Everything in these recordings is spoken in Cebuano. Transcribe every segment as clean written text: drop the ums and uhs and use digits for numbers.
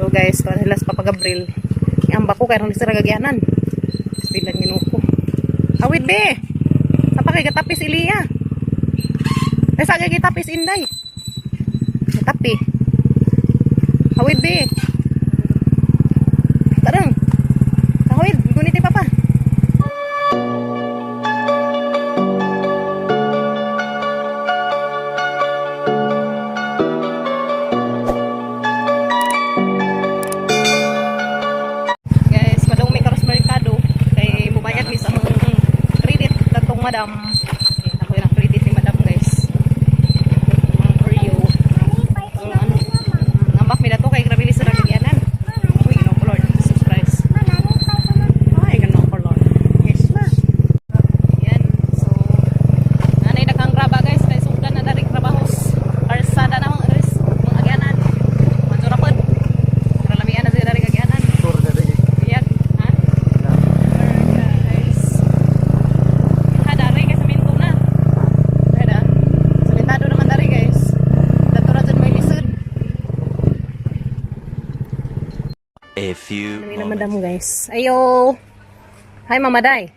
So guys, to sila sa Papa Gabriel. Ang bako kay ron sila gagyanan. Bilan Ginoo ko. Awit be. Sa pa kay gatapis Iliya. Ay sa kay gitapis Inday. Gatapi. Hawid be. Tarang. Hawid, guniti papa. Guys, madong may karos merkado kay mubayad mi sa among credit katong madam. Okay, ako yung credit ni madam, guys. Mga Oreo. Ang ano, ngambak mi na to kay grabe ni sa nagigyanan. Uy, Ginoo ko Lord, Jesus Christ. Ay, Ginoo ko Lord. Yes, ma. Yan, so nanay daghang graba, guys, kay sugdan na dari trabahos. Karsada na mga aris, mga agyanan. Madyo ra pod. Pero lamian na sila dari agyanan. Yan, ha? Guys. Ha, dari kay semento na. Ada. Sementado naman dari, guys. Dato ra dyan may lisod. A few Kami na moments. madam, guys. Ayo. Hi, Mama Day.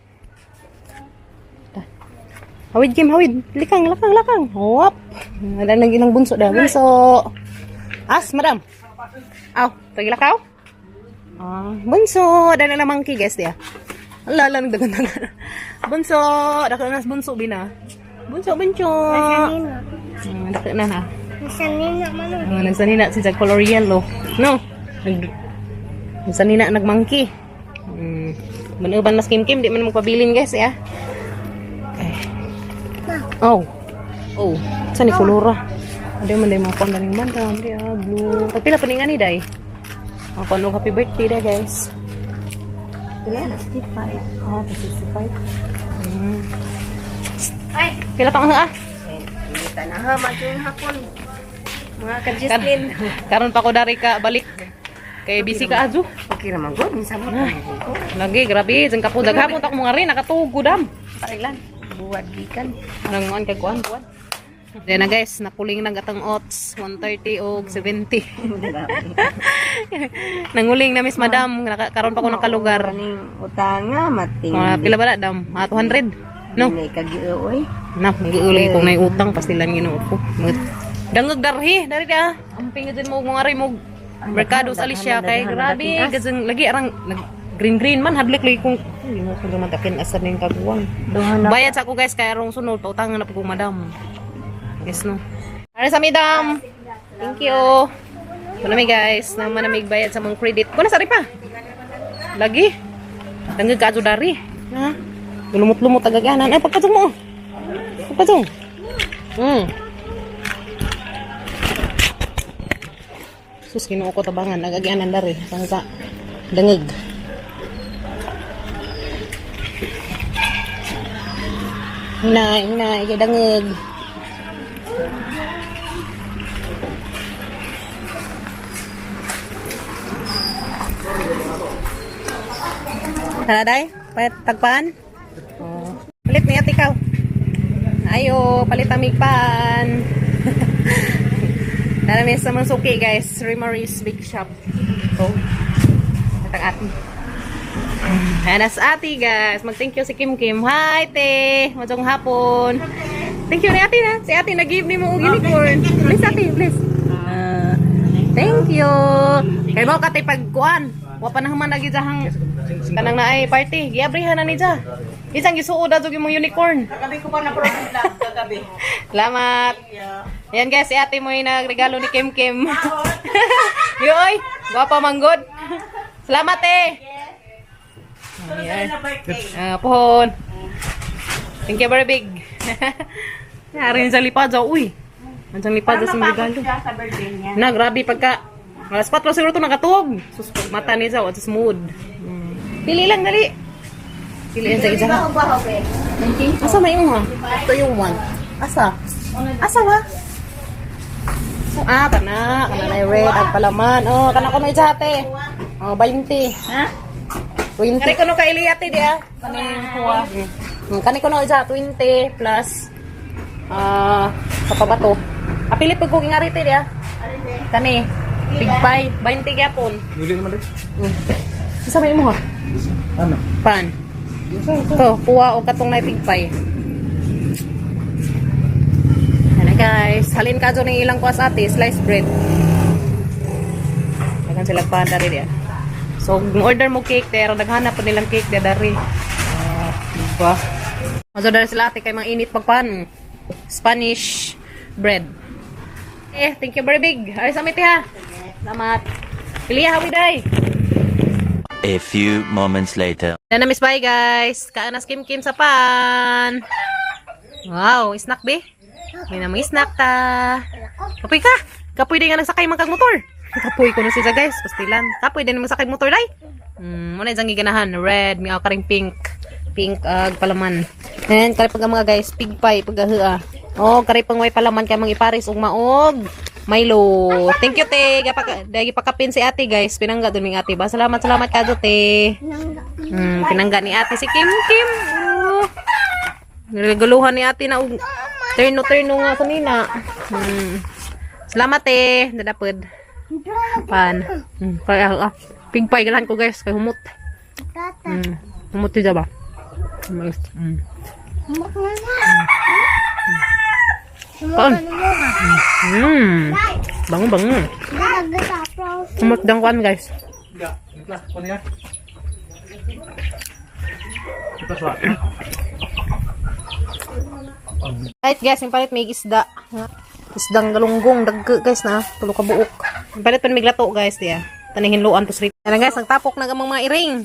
Hawid Kim, hawid. Likang, lakang, lakang. Hop. Ada lagi ng bunso dah. Bunso. As, madam. Aw, tagilakaw? Ah, bunso. Ada na monkey, guys, dia. Ala, ala, nagdagan. Bunso. Dako na bunso bina. Bunso, bunso. Dako na ha. Nasanina man. Ang nagsanina si sa color yellow. No. Nagsanina nagmonkey. Manuban mas Kim Kim di man magpabilin, guys, ya. Okay. Oh. Oh, sa ni kolora? Ade man day mga kuan daling madam, di ah, blue. Pagpila pa ni nga ni day? Mga kuan og happy birthday da, guys. Pila? 65. Oh, 65. Ay, Pila pa nga ah? kita na ha, madyong hapon. Mga ka-Jocelyn. Karon pa ko dari ka balik. Kay busy ka azu. Okay naman ko, minsan mo naman ko. Lagi, grabe. Diyan ka po. Daghapon ako mga rin. Nakatugo, dam. Pailan, buwad gikan. Anong kuan kay kuan kuan. Then na guys, nakuling na gatang oats, 130 og 70. Nanguling na miss madam, karon pa ko nakalugar. Kaning utanga mating. Mga pila ba na dam? Mga 200. No. Dinay kagiuoy. Na, magiuli kong nay utang pastilan Ginoo ko. Dangag darhi, dari ka. Amping din mo mga rin mo merkado sa Alicia kay grabe, gazang lagi arang nag green green man hadlik lagi kung hindi mo ko lumatakin asa ning kaguwang. Duha na. Bayad sa ako, guys, kaya rong sunod pautangan na po ko madam. Yes no. Para sa madam. Thank you. Manamig, guys, na manamig bayad sa mong credit. Kuna sari pa. Lagi. Dangag ka dari. Ha? Lumot-lumot agaganan. Ay, pagpasok mo. Pagpasok. Sus, Ginoo ko tabangan nagagyanan dari pangka dangag. Hinay, hinay, kay dangag. Tara, day, palit tagpan. Oh. Palit niya ikaw. Ayo, palit amigpan. Narami sa mga suki, guys, Rimaris Big Shop. Oh. Atang ati. Ayan na sa ati, guys. Mag-thank you si Kim Kim. Hi, te. Madyong hapon. Thank you ni ate na. Si ate nag-give ni mo og unicorn. Please, ate, please. Ah, thank you. Kay mo katay pagkuan. Wa pa na human lagi jahang kanang naay party. Giabrihan na ni ja. Isang gisuod adto imong unicorn. Kagabi ko pa na problem lang, kagabi. Salamat. Ayan guys, si ate mo yung nagregalo ni Kim Kim. Yoy, gwapa manggod. Salamat eh. Ayan. Na birthday. Ah, pohon. Thank you very big. Yari sa lipad, uy. Andiyan lipad sa regalo. Siya sa birthday niya. Na, grabe pagka alas 4 siguro to nakatuog. Sus, mata ni Zao, at smooth. Pili lang, dali. Pili yan sa isa. Asa may yung ha? Ito yung one. Asa? Asa ba? Ah, kana. Kana na yung red. Ang palaman. Oh, kana ko na ate. Oh, 20. Ha? 20. Kani ko no kay Ili ate di ah. Kani kuha. Kani ko no isa 20 plus ah sa pa ba to? Apilit pag ko ngari te di ah. Kani. Pigpay, 20 gyapon. Nuli naman rin. Sa may mo ha? Ano? Pan. To, kuha o katong na pigpay. Ano guys, halin ka dyan ng ilang kuwas ate, slice bread. Dagan sila pan dari diya. So, order mo cake pero naghanap pa nilang cake diya dari. Ah, diba? Maso dari sila ate kay mga init pagpan. Spanish bread. Eh, thank you very big. Ay, sa ha. Salamat. Piliha, hawi day. A few moments later. Na miss bye guys. Kaan na Kim Kim sa pan. Wow, snack be. May na may snack ta. Kapoy ka. Kapoy din nga nagsakay man kag motor. Kapoy ko na siya guys, pastilan. Kapoy din mo sakay motor day. Muna isang giganahan, red, may karing pink. Pink ag palaman. And kari pag mga guys, pig pie pag ah. Oh, kari pang may palaman kay mga ipares ug maog. Milo. Thank you, te. Dagi pakapin si ate, guys. Pinangga dun ming ate ba? Salamat, salamat ka te. Pinangga ni ate si Kim Kim. Oh. Nireguluhan ni ate na og turno-turno nga kanina. Salamat eh. Dadapod. Pan. Kaya pigpay galahan ko guys kay humot. Humot siya ba? Pan. Bango bango. Humot dang kuan guys. Ya, ito. Kunin yan. Ito sa. Right guys, yung palit may isda. Isdang galunggong, dagko guys na, tulo ka buok. Yung palit pa may glato guys diya. Tanihin luan to sri. Yan guys, nagtapok na ang mga iring.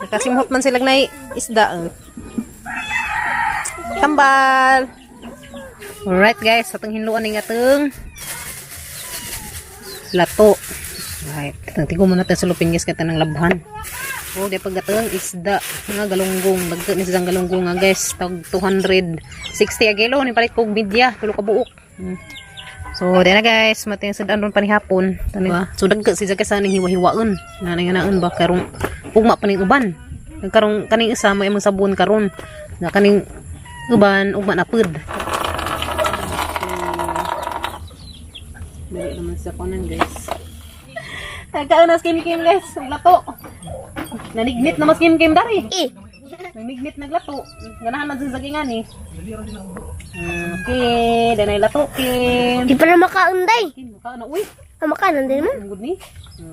Nakasimhot man silang na isda. Eh. Tambal. Alright guys, atong hinluan ning atong lato. Right. Tigo muna natin sulupin guys kay tanang labhan. Oh, di pagdatong isda nga galunggong, dagko ni siyang galunggong nga guys, tag 260 a kilo ni palit kog media, tulo ka buok. So, di na guys, matin sa daan ron panihapon. Tani ba? So dagko siya guys aning hiwa-hiwaon. Nanay nga naon ba karong ugma pa ning uban. Karong kaning isa mo imong sabon karon. Na kaning uban ugma na pud. Dali naman sa konan guys. Nagkaon na skim kim guys, ang lato. Nanignit na mas kim kim dari. Nanignit naglato. Ganahan man sa sagingan eh. Okay, danay lato kim. Di pa na makaunday. Kim, mukha na uy. Ah, makaon din mo. Ang good ni.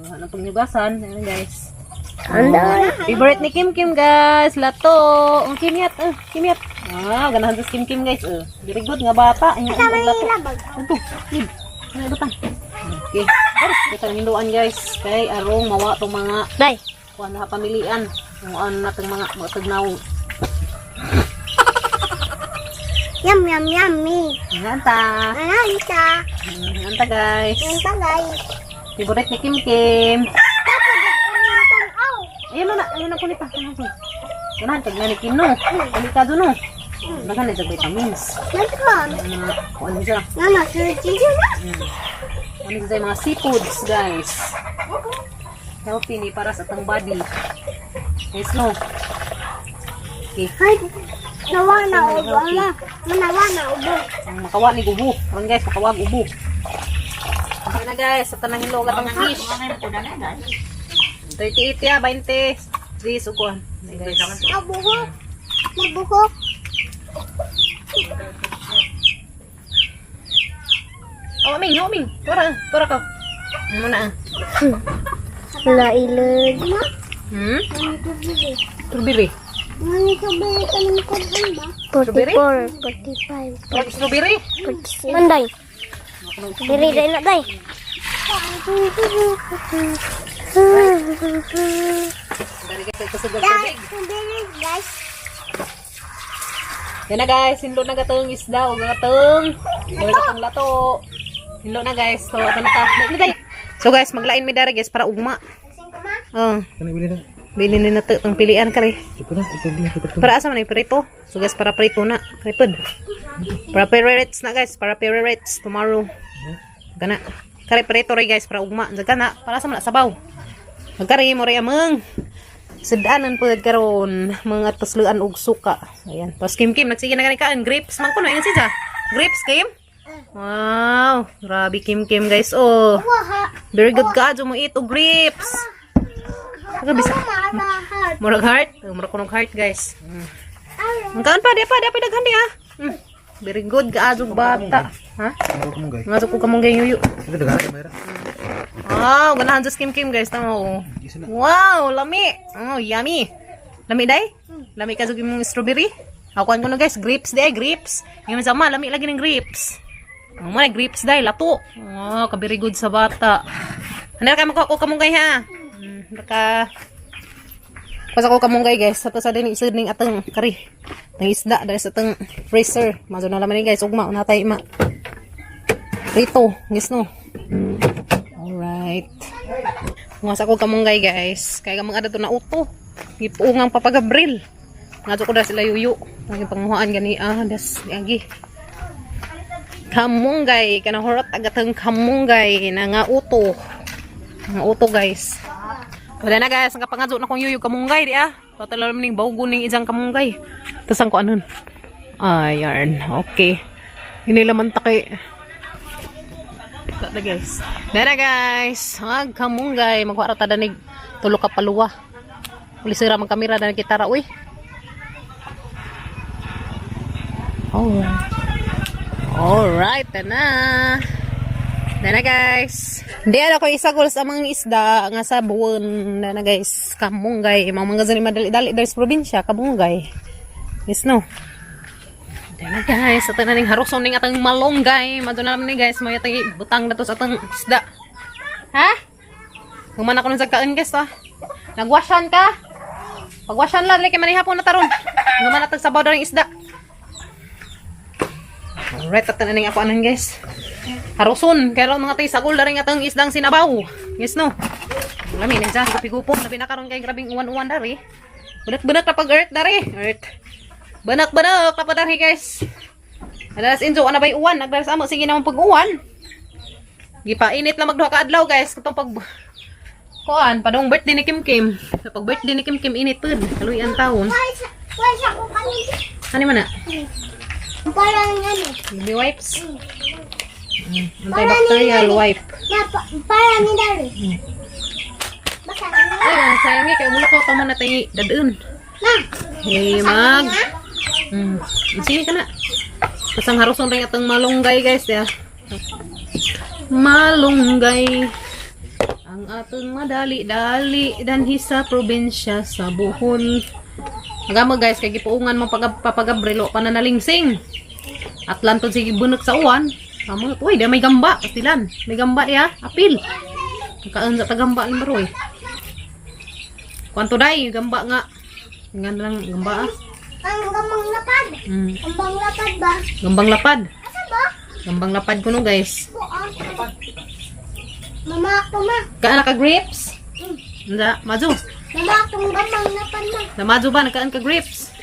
Ano pong nyugasan? Ayan guys. Anday. Favorite ni Kim Kim guys, lato. Ang kimyat, kimyat. Ah, ganahan sa Kim Kim guys. Very good nga bata. Ang lato. Ito, Kim. Ano butang? Okay. Ito ang hinduan guys. Kay arong mawa tong mga Day. kuan na pamilian. Kung ano na tong mga mga tagnaw. Yum, yum, yummy. Anta. Ano, isa? Anta guys. Anta, guys. Favorite ni Kim Kim. Tapos, umintong, aw. Ayun na, ayun na kulit pa. Ganahan kag ni Kim no. Delikado no. Daghan na sa vitamins. Nagkon. Mga kuan siya. Nana, sir, chichi na. Ano sa mga seafoods, guys. Healthy ni para sa atang body. Guys, no. Okay. Ay, nawa na, ubo. Ama, manawa na, ubo. Ang makawa ni gubo. Karon guys, makawa gubo. Okay na guys, sa tanang hilog atang fish. 38 ya, 20. Please, uguan. Guys. Mabuhok. Mabuhok. Oh, aming, oh, aming. Tora, tora ka. Ano na? Ah? La ilog. Strawberry. Strawberry? 44, 45, Strawberry? 46. Manday. Diri day na day. Dari guys, kasugod tubig. Guys, Yan na guys, hinlo na gatong isda o gatong. Gatong gatong lato. Hinlo na guys. So, ato na ta. Dali, dali. So guys, maglain mi dara guys para ugma. Oh, Kani bili na. bili ni na to, ang pilian kare. Ito na, ito na, ito na. Para asa man ay prito? So guys, para prito na. Pripod. Para pererets na guys, para pererets tomorrow. Gana. Kare prito rin guys para ugma. Gana, para sa man na sabaw. Magkare mo rin amang. Sudanan pud karon mga tusluan og suka. Ayan. Pas Kim Kim nagsige na gani kaan grapes man kuno ingon siya. Grapes Kim? Wow, grabe Kim Kim guys. Oh. Very good ka mo eat og grapes. Grabe sa murag heart. Oh, murag kunog heart guys. Ang kaan pa, di pa, di pa daghan di ah. Very good ka bata. Ha? Ano ko guys? Nga ko kamunggay yuyo. Ito daghan kamera. Wow, ganahan sa Kim Kim guys. Tama oh. Wow, lami. Oh, yummy. Lami day? Lami ka sa imong strawberry? Ako ko no guys, grapes day, grapes. Yung sama, lami lagi ng grapes. Oh, mo na grapes day, lato. Oh, ka very good sa bata. Ano ka makuha ko kamunggay ha? Baka Pas ako kamunggay guys, sa sa din isod ning atong kari. Nang isda dahil sa atong freezer. Mazo na laman ni guys, ugma una tayo ma. Rito, guys no. Alright. Mga ko kamunggay guys. Kaya kamang ada to na uto. Gipuungang papagabril. Nga ko na sila yuyo. Ang panguhaan gani ah das agi. Kamunggay kanang horot agatang kamunggay na nga uto. Nga uto guys. Wala na guys, ang kapangadyo na kong yuyo kamunggay di ah. Total naman ning bawgo ning isang kamunggay. Tas ang ko anon. Ayan, okay. Inilaman ta kay Dara guys. Dara guys. Ag kamunggay magwara ta danig tulo ka paluwa. Uli sira man kamera danig kita ra uy. Alright. Alright, na. Dana guys. Di ala ko isagol sa mga isda nga sa buwan na guys. Kamunggay. Mga mga ni madali-dali dali sa probinsya kamunggay. Yes no. Dana guys, ato na ning haruson ning atang malunggay. Madto na ni guys, may atang butang na to sa atang isda. Ha? Human ako nung sagkaan guys ah. Nagwasyan ka? Pagwasyan lang, dali kay manihapon na taron. Human atang sabaw daw ng isda. Alright, ato na ning ako anan guys. Haruson, kaya lang mga tay sagol na rin atang isdang sinabaw. Yes no. Lami ni sa pigupon, labi na karon kay grabing uwan-uwan dari. Bunak-bunak na pag earth dari. Earth. Banak-banak na pa dari guys. Adalas Enzo, ana bay uwan? Nagdalas amo sige naman pag uwan. Gipainit lang magduha ka adlaw guys katong pag kuan padong birthday ni Kim Kim. Sa pag birthday ni Kim Kim init pud. Kaluyan taon. Wala siya ko kanina. Ano man na? Parang ano. Baby wipes. Antibacterial wipe. Na, pa, parang ni Dari. Basta ano? Ay, ang sayang eh. Kaya mula ko kamo na tayo dadun. Na. Hey, mag. Sige ka na. Pasang haruson rin atong malunggay, guys. Ya. Malunggay. Ang atong madali-dali danhi sa probinsya sa Bohol. Agamo guys, kay gipuungan mo pag papagabrilo pananalingsing. Atlanton sige bunot sa uwan. Amo, uy, di may gamba, pastilan. May gamba ya, apil. Kaon sa tagamba ni Maroy. Kwanto day, gamba nga. Nga na lang gamba ah. Ang gamang lapad. Gambang lapad ba? Gambang lapad. Asa ba? Gambang lapad ko no guys. Buo. Mama ako ma. Kaan ka grapes? Nda, majo. Mama akong gambang lapad ma. Na majo ba nagkaan ka grapes?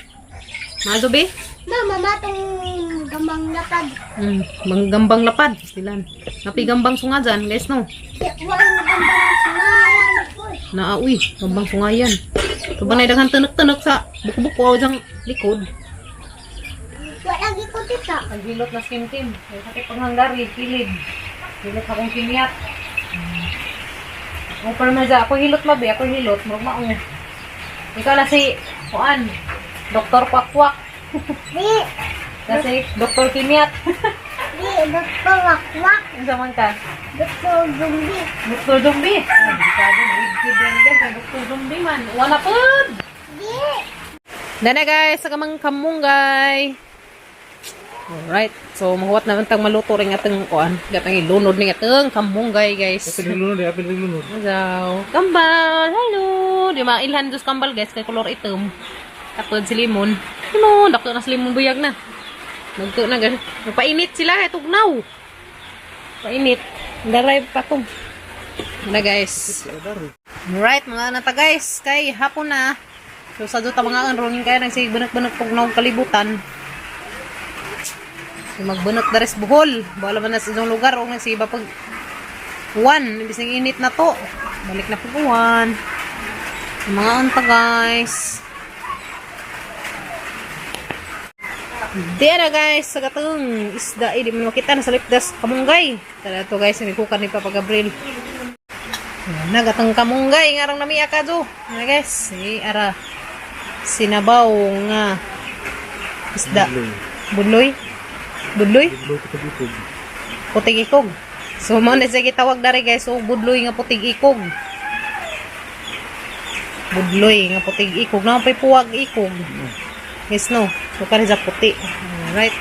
Majo be? Ma, mama tong gambang lapad. Gambang lapad, pastilan. Napigambang sunga dyan, guys no. Di, walang gambang sungayan. Uy. Naa uy, gambang sungayan. So ba na daghan tunok-tunok sa buko-buko o diyang likod. Wala lagi ko tita. Naghilot na skin team. Kaya sakit panghanggari, kilid. Hilot akong kinyat. O pero man dyan, ako hilot mabe, ako hilot. Murag mao. Ikaw na si Juan, Dr. Kwakwak. Di, Kasi Dr. Kimiat. di, Dr. Wakwak. Unsa man ka? Dr. Zumbi. Dr. Zombie. Ah, delikado, wicked rin guys. Ang Dr. Zombie man. Wala pod. Di. Dana guys, sa kamang kamunggay. Alright. So, mahuwat naman tang maluto rin atong kuan. Gatang ilunod ning atong kamunggay guys. Apil lunod, apil lunod. Hello. Kambal. Hello. Di mailhan dos kambal guys kay kolor itom. Tapos si limon. Limon, dakto na si limon buyag na. Nagto na guys. Nagpainit sila eh tugnaw. Painit. Daray pa ko. Na guys. Right mga nata guys, kay hapon na. So sa ta mga anronin kay nang sige bunot-bunot tugnaw kalibutan. So, magbunot dares Bohol. Bala man na sa inyong lugar o nang sige pag uwan, imbis ng init na to. Balik na po uwan. Yung mga anta guys. Di na guys, sa katong isda, eh, di mo makita na sa lipdas kamunggay. Tara to guys, nikukan ni Papa Gabriel. Ayan na, gatong kamunggay, ngarang namiya ka do. Ayan na guys, si ara. Sinabaw nga isda. Budloy. Budloy? Budloy putig ikog. Putig ikog. So, mo na siya gitawag dari guys. So, budloy nga putig ikog. Budloy nga putig ikog. Naman pa'y puwag ikog. Yes, no. So, kani sa puti. Alright.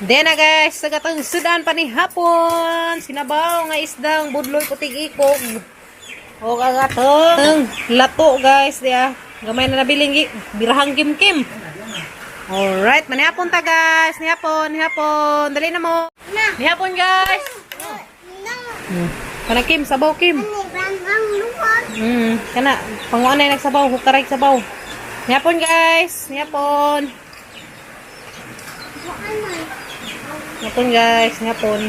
Then na guys, sa katong sudan pa ni hapon. Sinabaw nga isdang budloy putig ikog. O kagatong lato guys, diya. Gamay na nabiling birahang kimkim. Alright, manihapon ta guys. Nihapon, nihapon. Dali na mo. Nihapon guys. Na. Kana Kim, sabaw Kim. Ani bang luwag. Kana panguan na nagsabaw, hukaray sabaw. Nihapon guys, nihapon. Ano? Nihapon guys, nihapon.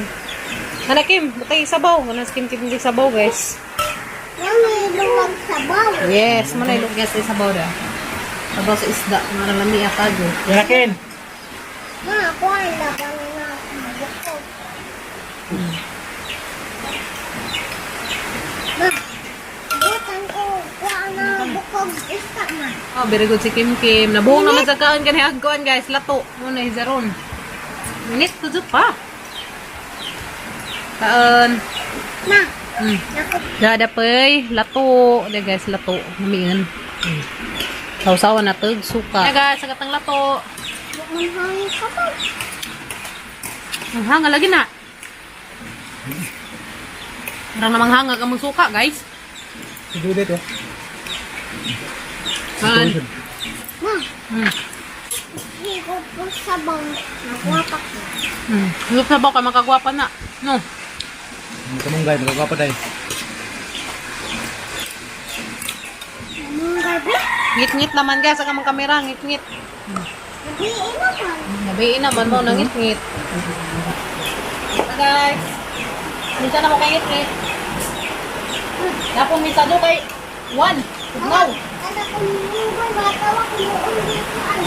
Kana Kim, butay sabaw. Kana si Kim Kim di sabaw guys. Nami luwag sabaw. Yes, mo na ilog guys sa sabaw da. Sabaw sa isda, nga lami akago. Yanakin! Ma, ako ang laban na bukog. Ma, butan ko, kuha na bukog isa ma. Oh, very good si Kim Kim. Nabuhong naman sa kaon kani agkuan guys, lato mo na hizaron. Minit to pa. Kaon. Ma, naku, Dada pay, lato. Di guys, lato. Namiin. Sausawan na tug, suka. Di guys, sa katang lato. manghangin ka pa. Ang hanga lagi na. Parang namang hanga ka mong suka, guys. Sige dito. Kaon. Ma, higop ko sabaw. Nakuha pa ko. Higop sabaw ka, makagwapa na. No. Kamunggay, magkakapa tayo. Mga gabi, Ngit-ngit naman guys, ang among kamera, ngit-ngit. gabi naman. Gabiin naman mo, nangit-ngit. Guys, minsan na mo kay ngit-ngit. Napong minsan do kay one, tugnaw. Kada kung munggoy, matawa ko noong dito. Ay,